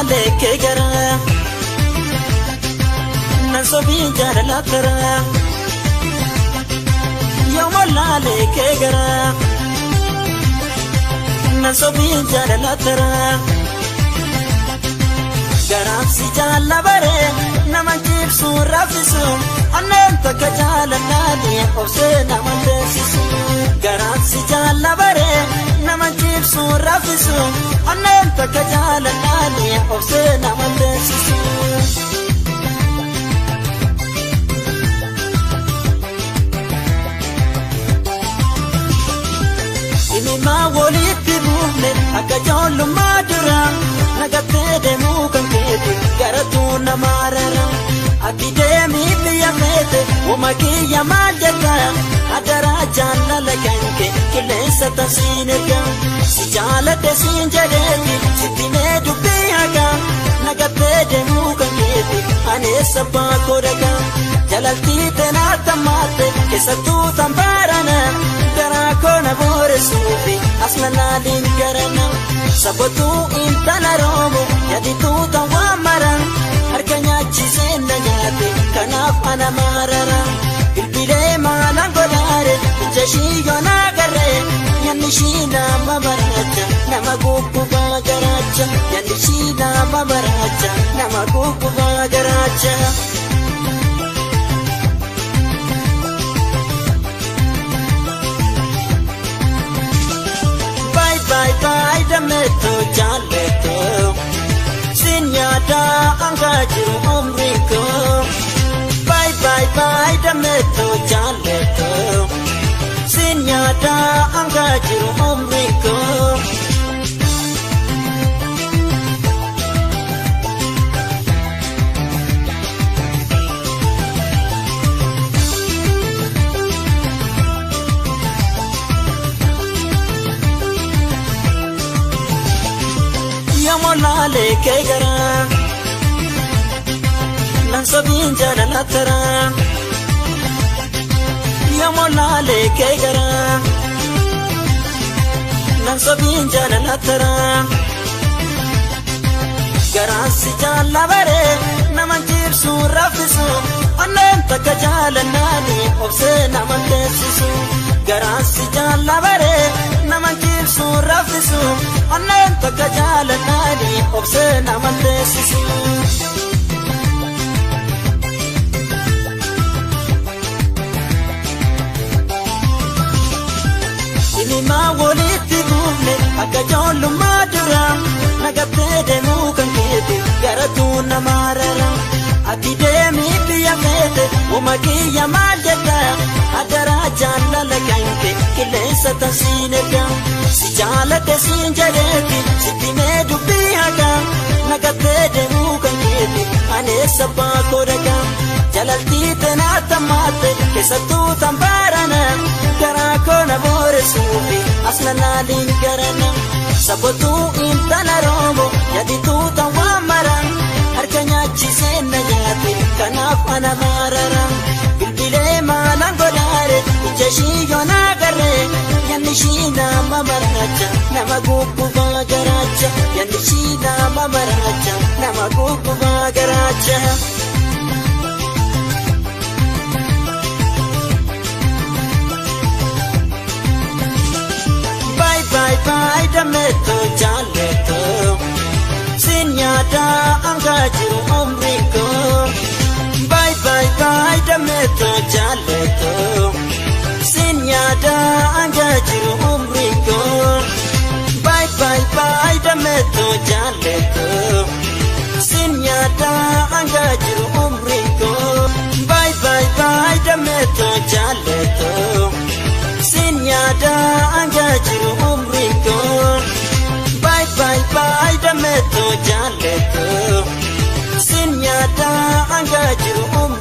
Yoomolaalee kee gara nan sobiin jaalala tara. Yoomolaalee kee gara nan sobiin jaalala tara. Garaamsi jaalla baree nama jibsu raffisu anneen takka jaalalaanii obsee nama teessisu. Garaamsi jaalla baree nama jibsu raffisu anneen takka jaalalaanii obsee nama teessisu. Ilmaa walitti buufne akka ijoollummaa dura nagattee deemuu kan keeti garatuu nama rara. Ati deemii biyya feete wama kiyya maal jetta adaraa jaalala kan kee qilleensa tasiin erga. Si jaaladhe siin jedheeti sitti mee dubbii haqa nagattee deemuu kan keeti aneessa baakoo dhaqa. Jalaltii teenaa tammaatte keessattuu tambaarana garaa koona booressuufi as lalaaliin garana. Sabatuu intala roomu yaadituu tan waan maran harka nyaachisee na nyaate kanaaf ana maarara. Bilbilee maalaan godhaare ija ishii yoonaa garree nyaanni ishii nama baraacha nama guggubaa garaacha nyaanni ishii nama baraacha nama guggubaa garaacha. Bye bye bye dameeto jaalleeto siin yaada hangaa jiru umrii koo. Bye bye bye dameeto jaalleeto siin yaada hangaa jiru umrii koo. Yoomolaalee kee gara nan sobiin jaalala tara. Yoomolaalee kee gara nan sobiin jaalala tara. Garaan si jaalla baree nama jibsu raffisu onneen takka jaalannaani obsee nama teessisu. Garaan si jaalla baree nama jibsu raffisu onneen takka jaalannaani obsee nama teessisu. Ilmaa walitti buufne akka ijoollummaa dura nagattee deemuu kan keeti garatuu nama rara. Ati deemii biyya feete wama kiyya maal jetta adaraa jaalala kan kee qilleensa tasiin erga. Si jaaladhe siin jedheeti sitti mee dubbii haqa nagattee deemuu kan keeti aneessa baakoo dhaqa. Jalaltii teenaa tammaatte keessattuu tambaarana garaa koona booressuufi as lalaaliin garana. Sabatuu intala roomu yaadituu tan waan maran harka nyaachisee na nyaate kanaaf ana maarara. Bilbilee maalaan godhaare ija ishii yoonaa garree nyaanni ishii nama maraacha nama guggubaa garaacha nyaanni ishii nama maraacha nama guggubaa garaacha. Bye bye bye dameeto jaalleeto siin yaada hangaa jiru umrii koo. Bye bye bye dameeto jaalleeto siin yaada hangaa jiru umrii koo. Bye bye bye dameeto jaalleeto siin yaada hangaa jiru umrii koo. Bye bye bye dameeto jaalleeto siin yaada hangaa jiru umrii koo. Bye bye bye dameeto jaalleeto siin yaada hangaa jiru umrii.